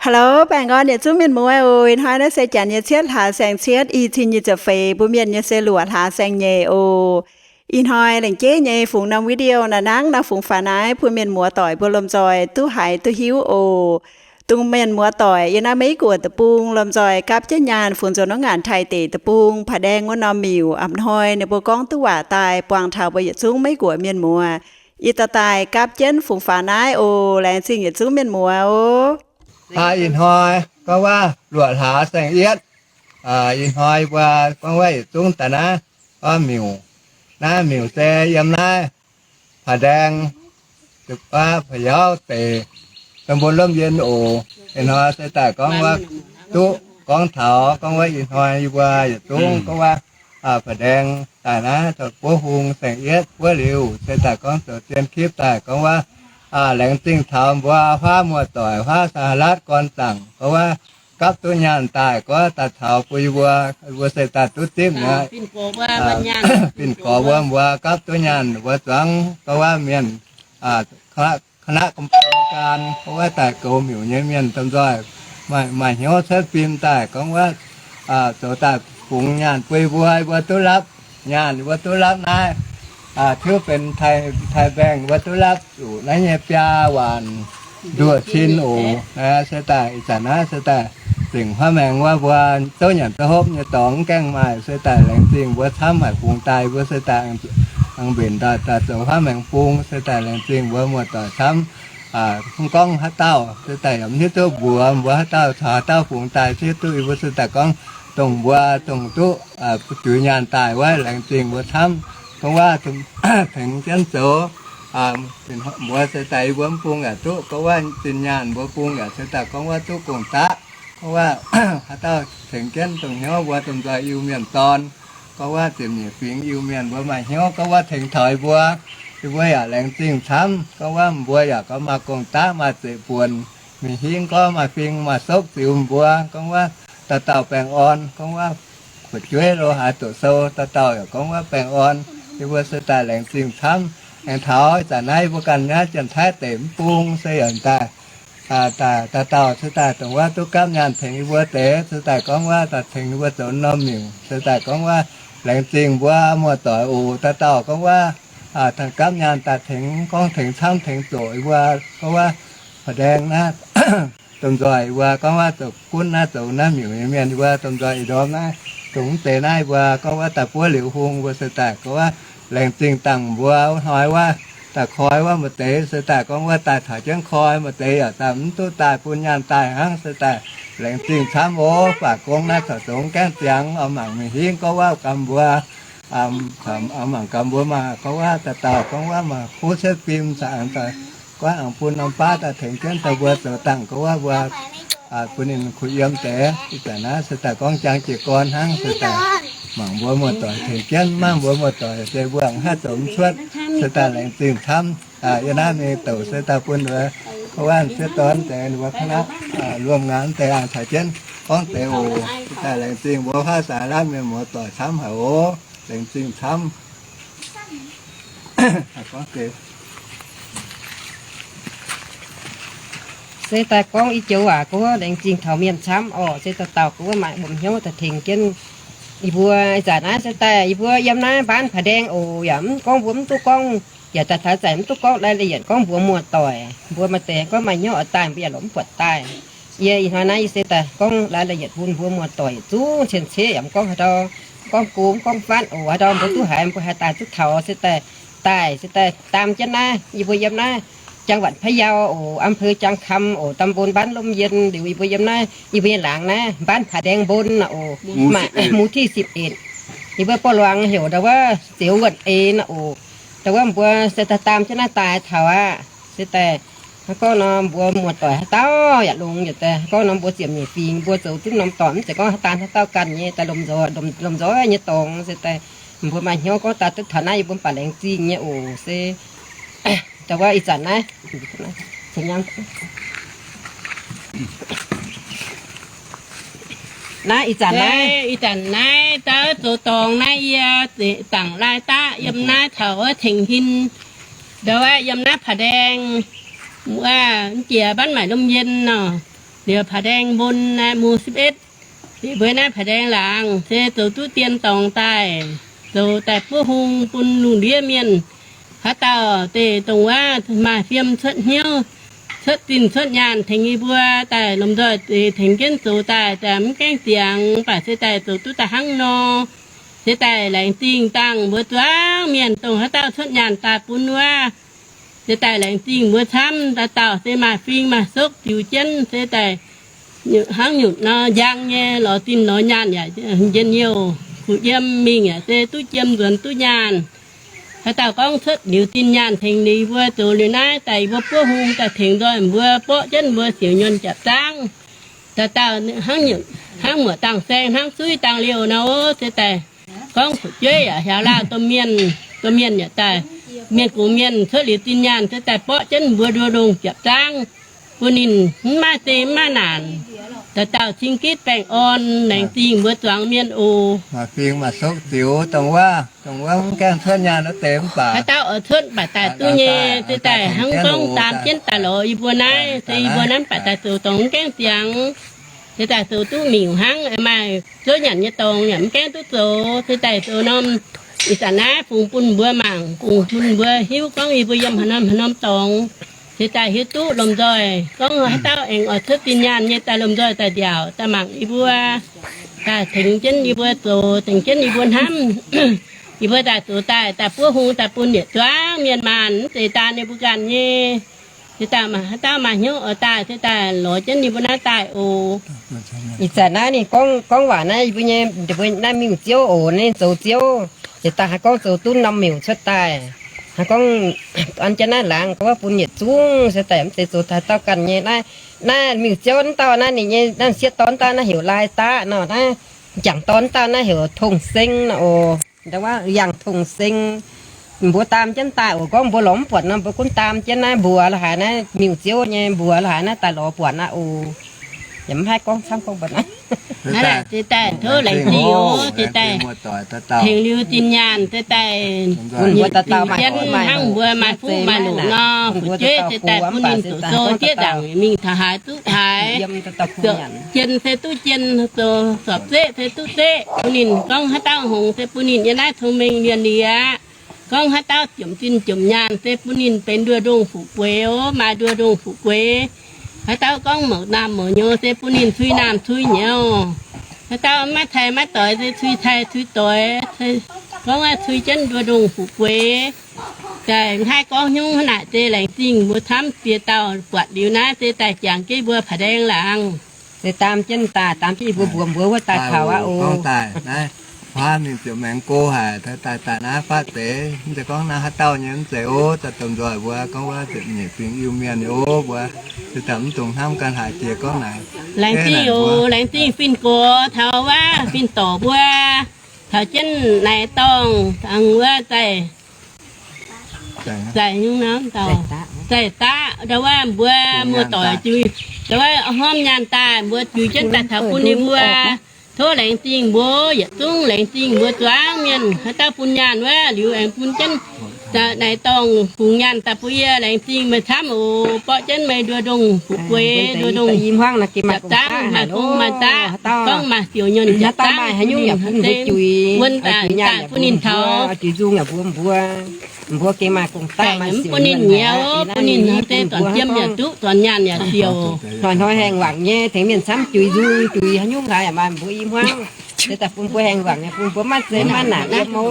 Hello, baengh orn yietc zungv mienh muoz oc. Ih hnoi naaiv se janx nyei cietv hlaax saeng-cietv, i cin nyic ziepc feix, mbuo mienh nyei se luoqc hlaax saeng-nyeic oc. Ih hnoi lengc jeiv nyei fungx norm video naaiv hnangv nor fungx faaux naaiv bun mienh muoz doic mbuo lomh nzoih duqv haiz duqv hiuv oc. Dongh mienh muoz doic yiem naaiv Meiv Guoqv deic-bung lomh nzoih gapv jienv nyaanh fungx nzuonx norm ngaanc Taiv deic deic-bung Paa Ndaeng wuov norm miuc, a'hnoi ninh mbuo gorngv duqv waac daaih buangh taux mbuo yietc zungv Meiv Guoqv mienh muoz. Yie dorh daaih gapv jienv fungx faaux naaiv oc. Laengz zingh yietc zungv mienh muoz oc. Ih hnoi gorngv wuov luoqc hlaax saeng-yietv. Ih hnoi mbuo gorngv wuov yietc zungv daaih naaiv gorngv miuc. Naaiv miuc se yiem naaiv Paa Ndaeng, Paa Yauz deic, dongh mbuo lomh yien oc. Ih hnoi se daaih gorngv wuov duqv gorngv taux gorngv wuov ih hnoi yie mbuo yietc zungv gorngv wuov Paa Ndaeng daaih naaiv zoux buov hung saeng-yietv buov liuz se daaih gorngv zoux zien kipv daaih gorngv wuov laengz zingh taux mbuo huaav muoz-doic, huaav Saalatv gorn zaangc gorngv wuov gapv duqv nyaanh daaih gorngv daaih taux bun yie mbuo, mbuo se daaih duqv zipv nyei. Fin-gorx mbuo mbuo gapv duqv nyaanh mbuo zuangx gorngv wuov mienh คณะกรรมการ gorngv wuov daaih goux miuc nyei mienh domh nzoih maaih hnyouv cuotv fim daaih gorngv wuov zoux daaih fungx nyaanh bun mbuo, mbuo duqv lapv nyaanh, mbuo duqv lapv naaiv, tiuv benx Taiv mbaengh mbuo duqv lapv zuqc naaiv nyei biaa waanc nduoh cin oc. Se daaih ih zanc naaiv se daaih zengc huaav maengx wuov mbuo zouv nyanc zouv hopv nyei dorngx mv gaengh maaih, se daaih laengz zingh mbuo camv haic fungx daaih mbuo se daaih aengx mbenc daaih zoux huaav maengx bung, se daaih laengz zingh mbuo muoz-doic camv. Mv gorngv haaix dauh se daaih yaac mv hiuv duqv mbuox mbuo haaix dauh caux haaix dauh fungx daaih, hiuv duqv yie mbuo se daaih gorngv dongh mbuo dongh duqv juix nyaanh daaih wuov laengz zingh mbuo camv. Gorngv wuov tengx jienv zoux, mbuo se daaih yie mbuo mv bung yaac duqv, gorngv wuov zinh nyaanh mbuo bung yaac se daaih gorngv wuov duqv gong-daqv. Gorngv wuov haaix dauh tengx jienv dongh hnyouv mbuo domh nzoih Iu-Mienh dorn, gorngv wuov ziepc nyeic fingx Iu-Mienh mbuo maaih hnyouv gorngv wuov tengx taux yie mbuo, yie mbuo yaac laengz zingh camv. Gorngv wuov mbuo yaac gorngv maaih gong-daqv maaih zeiv buonc, mingh hingv gorngv maaih fing maaih sokv ziux mbuo, gorngv wuov dauh dauh baengh orn, gorngv wuov fu'jueiv lo haaix doqc sou dauh dauh yaac gorngv wuov baengh orn. Yie mbuo se daaih laengz zingh camv. Aengx taux ih zanc naaiv yie mbuo ganh nyei Janx-Taiv deic mv bung se yaac daaih, dauh dauh se daaih dongh wuov duqv gapv nyaanh tengx yie mbuo deix, se daaih gorngv wuov daaih tengx yie mbuo zoux norm miuc, se daaih gorngv wuov laengz zingh mbuo muoz-doic oc. Dauh dauh gorngv wuov gapv nyaanh daaih tengx, gorngv tengx camv tengx zoqc yie mbuo gorngv wuov Paa Ndaeng naaiv domh nzoih yie mbuo gorngv wuov zoux gunv naaiv zoux naaiv miuc nyei mienh yie mbuo domh nzoih ih ndorm naaiv dongh mv deix naaiv yie mbuo gorngv wuov daaih buov liuz hung mbuo se daaih gorngv wuov laengz zingh dangh mbuo wuov hnoi wuov daaih koi wuov maaih deix se daaih gorngv wuov daaih taux jienv koi, maaih deix yaac daaih mv duqv daaih bun nyaanh daaih hnangv se daaih laengz zingh camv oc. Baac gong naaiv caux zongx gaengh ziangx oix mangc mingh hingv gorngv wuov gamh mbuo, oix mangc gamh mbuo maaih gorngv wuov dauh dauh gorngv wuov maaih kuv cuotv fim caux aengx daaih gorngv aengx bun norm baav daaih tengx jienv daaih mbuo zoux dangh gorngv wuov mbuo bun ninh kuh yiem deix. Ih zanc naaiv se daaih gorngv jang jiez gorn hnangv se daaih mangc mbuo muoz-doic tengx jienv, mangc mbuo muoz-doic se mbuo aengx haih zoux mv cuotv, se daaih laengz zingh camv. Yie naaiv mingh douc se daaih bun wuov gorngv wuov sieqv dorn deix wuov kangv naaiv luomh ngaanc deix aengx caux jienv gorngv deix oc. Se daaih laengz zingh mbuo huaav Saalatv mienh muoz-doic camv haic oc. Laengz zingh camv. Se daaih gorngv ih joux waac gorngv laengz zingh taux mienh camv oc. Se dauh dauh gorngv wuov maaih wuom hnyouv daaih tengx jienv yie mbuo. Ih zanc naaiv se daaih yie mbuo yiem naaiv บ้านผาแดง oc. Yaac mv gorngv mbuo mv duqv gorngv, yaac daaih taux zaangc mv duqv gorngv รายละเอียด gorngv mbuox muoz-doic. Mbuo maaih deix gorngv maaih hnyouv oix daaih, mbuo yaac lorz mv buatc daaih. Yie ih hnoi naaiv yie se daaih gorngv รายละเอียด bun mbuo muoz-doic yietc zungv cien-ceqv yaac mv gorngv haaix ndau, mv gorngv go mv gorngv fatv oc. Haaix ndau mbuo duqv haiz mbuo haih daaih duqv taux se daaih, daaih se daaih daam jienv naaiv yie mbuo yiem naaiv จังหวัดพะเยา oc, อำเภอจางคำ oc, ตำบลบ้านร่มเย็น liuz yie mbuo yiem naaiv yie mbuo nyei laangz naaiv บ้านผาแดงบน naaic oc, หมู่ที่สิบเอ็ด yie mbuo buo luangz heuc ndau wuov Ziouv Wuonh Eix naaic oc. Ndau wuov mbuo se daaih daam jienv naaiv daaih taux aqv. Se daaih gorngv nor mbuo muoz-doic haaix dauh yaac longx yaac daaih gorngv nor mbuo ziepc nyeic fingx mbuo zoux duqv norm dorngx mv zeiz gorngv haaix dauh haaix dauh ganh nyei daaih lomh nzoih, lomh nzoih nyei dorngx se daaih mbuo maaih hnyouv gorngv daaih duqv taux naaiv yie mbuo baac laengz zingh nyei oc. Se ndau wuov ih zanc naaiv, naaiv ih zanc naaiv, ih zanc naaiv daaih zoux dorngx naaiv yie dangc lai daqv yiem naaiv taux wuov Tengx Hin, ndau wuov yiem naaiv ผาแดง wuov, mv jiex บ้านใหม่ร่มเย็น nor. liuz Paa Ndaeng Mbon naaiv mungz sipv etv, liuz mbuo naaiv Paa Ndaeng Laangz se zoux duqv dien dorngx daaih, zoux daaih buov hung bun lungh ndiev mienh. Haaix dauh deix dongh wuov maaih fiem cuotv hnyouv, cuotv zinh cuotv nyaanh tengx yie mbuo daaih lomh nzoih deix tengx jienv zoux daaih, daaih mv gaengh ziangx, mv baac se daaih zoux duqv daaih hnangv nor. Se daaih laengz zingh dangh mbuo zuangx mienh dongh haaix dauh cuotv nyaanh daaih bun wuov. Se daaih laengz zingh mbuo camv, dauh dauh se maaih fing maaih sokv ziux jienv, se daaih hnangv nyutc nor njang nyei, lorz zinh lorz nyaanh yaac njien-youh, kuh yiem mingh yaac se duqv jiem nzuonx duqv nyaanh. Haaix dauh gorngv cuotv liuz zinh nyaanh tengx liuz mbuo zoux liuz naaiv daaih, yie mbuo buov hung daaih tengx nzoih mbuo, borqv jienv mbuo siouc nyuonh japc zaangv. Dauh dauh hnangv, hnangv muoc dangh saeng, hnangv suiv dangh liouh nor, se daaih gorngv fu'jueiv yaac hiaaux laanh domh mienh, domh mienh yaac daaih, mienh gox mienh cuotv liuz zinh nyaanh se daaih borqv jienv mbuo nduov ndongh japc zaangv, bun ninh mv maaih zei mv maaih naanc. Dauh dauh cing gitv baengh orn, laengz zingh mbuo zuangx mienh oc. Maaih fing maaih sokv ziux dongh wuov, dongh wuov mv gaengh cuotv nyaanh wuov deix mv baac haaix dauh oix cuotv mv baac daaih duqv nyei. Se daaih hnangv gorngv daam jienv daaih lorz yie mbuo naaiv, se yie mbuo naaiv mv baac daaih zoux dorngx mv gaengh ziangx. Se daaih zoux duqv miuc hnangv, maaih zouv nyanc nyei dorngx yaac mv gaengh duqv zoux. Se daaih zoux norm ih zanc naaiv fungx bun mbuo mangc, fungx bun mbuo hiuv gorngv yie mbuo yiem haaix norm haaix norm dorngx. Se daaih hiuv duqv lomh nzoih gorngv haaix dauh aengx oix cuotv zinh nyaanh nyei daaih lomh nzoih daaih nziaauc daaih mangc yie mbuo, daaih tengx jienv yie mbuo zoux, tengx jienv yie mbuo hnamv. Yie mbuo daaih zoux daaih, daaih buov hung daaih bun yietc zuangx mienh maanh, mv zeiz daan ninh mbuo ganh nyei. Se daaih maaih haaix dauh maaih hnyouv oix daaih, se daaih lorz jienv ninh mbuo naaiv daaih oc. Ih zanc naaiv ninh gorngv, gorngv waac naaiv, yie mbuo nyei, mbuo naaiv miuc-ziouv oc, ninh zoux ziouv, yietc daaih haaix gorngv zoux duqv norm miuc cuotv daaih, haaix gorngv an jienv naaiv laangz gorngv bun yietc zungv, se daaih mv zeiz zoux taux dauh ganh nyei. Naaiv, naaiv miuc-ziouv wuov dauh naaiv ninh nyei, naaiv sieqv dorn wuov dauh naaiv heuc Lai Daqv nor, naaiv jangc dorn wuov dauh naaiv heuc Tong Seng nor oc. Ndau wuov yangh Tong Seng, mbuo daam jienv daaih oc. Gorngv mbuo lorz mv buatc nor, mbuo gunv daam jienv naaiv mbuox la'haaix, naaiv miuc-ziouv nyei mbuox la'haaix naaiv daaih lorz buatc aqv oc. Yaac mv haih gorngv camv gorngv buatc naaiv. Naaiv daaih, daaih tov laengz zingh oc. Se daaih tengx liuz zinh nyaanh, se daaih bun mbuo dauh dauh maaih jienv hnangv mbuo maaih fuqv maaih longc nor, fu'jueiv se daaih bun ninh zoux sou zieqv ndaangc mingh taux haaix duqv haaix. Jien se duqv jien, zoux sorpc zeqv se duqv zeqv. Bun ninh gorngv haaix dauh hngongx se bun ninh yiem naaiv cong-mengh mienh liuz aqv. Gorngv haaix dauh jomc zinh jomc nyaanh se bun ninh benx nduov ndongh fu'jueiv oc, maaih nduov ndongh fu'jueiv. Haaix dauh gorngv mouc naamh mouc nyouz se bun ninh cui naamh cui nyouz. Haaix dauh maiv cai maiv doix se cui cai cui doix. Gorngv cui jienv nduov ndongh fu'jueiv. Daaih mv haih gorngv hnyouv hnangv naaic se laengz zingh mbuo camv ziex dauh buatc liuz naaiv se daaih jangx jienv mbuo Paa Ndaeng laangz. Se daam jienv daaih, daam jienv yie mbuo mbuox mbuox wuov daaih taux aqv oc. Gorngv daaih naaiv, huaav mingh ziouc maengx go haic, daaih daaih naaiv fatv deix, mv zeiz gorngv naaiv haaix dauh nyei, mv zeiz oc. Daaih domh nzoih mbuo gorngv wuov nyiec fingx Iu-Mienh nyei oc mbuo, se daaih mv dungx hnamv ganh haic jiex gorngv naaic. Laengz zingh oc, laengz zingh fin-gox taux wuov fin-dorc mbuo, taux jienv naaiv dorngh dangh wuov zaih, zaih nyungc nor, zaih daqv ndau wuov mbuo muoz-doic jiu, ndau wuov hmuamv nyaanh daaih mbuo jiu jienv daaih taux bun ninh mbuo. Tov laengz zingh mbuo yietc zungv, laengz zingh mbuo zuangx mienh. Haaix dauh bun nyaanh wuov liuz aengx bun jienv naaiv dorngh fungx nyaanh daaih bun yie. Laengz zingh meih camv oc. Borqv jienv meih nduov ndongh fu'jueiv, nduov ndongh i hmuangv naaiv gengh maaih gong-daqv, maaih gong maaih daqv, gorngv maaih siouc nyuonh jatv dangv, haaix nyungc yaac bun ninh, wuonh daaih bun ninh taux, juiz nzung yaac mbuo mbuo, mbuo gengh maaih gong-daqv, maaih siouc nyuonh, bun ninh haaix se zornc jiem yaac duqv, zornc nyaanh yaac siouc. Hnoi-hnoi haengh wangc nyei, tengx mienh camv juiz nzung, juiz haaix nyungc haaix yaac maaih mbuo i hmuangv. Se daaih bun mbuo haengh wangc nyei, bun mbuo maiv zeiz maiv naanc yiem oc.